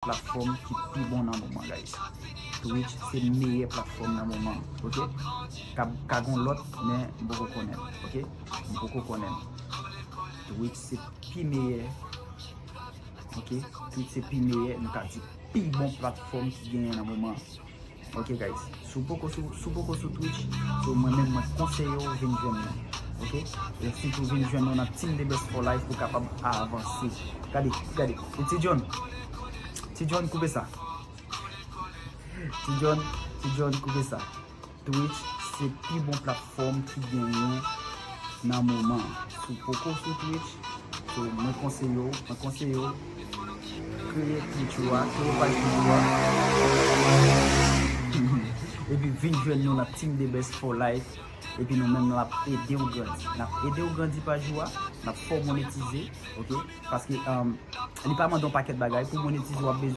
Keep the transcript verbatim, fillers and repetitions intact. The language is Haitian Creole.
platfòm ki pi bon nan moman, guys. Twitch se meyè platfòm nan moman, ok? Ka, ka gon lòt, men m poko konnen, ok? M poko konnen. Twitch se pi meyè, ok? Twitch se pi meyè, nou ka di pi bon platfòm ki genyen nan moman. Ok, guys. Si w poko sou, si w poko sou Twitch, so mwen menm mwen konseye w vin jwenn nou. Ok? E sitou vin jwenn nou nan Team The Best for Life pou kapab avanse. Gade, gade. E Ti John. Ti John, koupe sa. Ti John, Ti John, koupe sa. Twitch se pi bon platfòm ki genyen nan moman. Si w poko sou Twitch, so mwen konseye w, mwen konseye w kreye Twitch ou a, kreye paj Twitch ou a. Epi vin jwenn nou nan Team The Best for Life. Epi nou menm n ap ede w grandi. N ap ede w grandi paj ou a, n ap fè w monetize, ok? Paske um, li pa mande yon pakèt bagay. Pou monetize w ap bezwen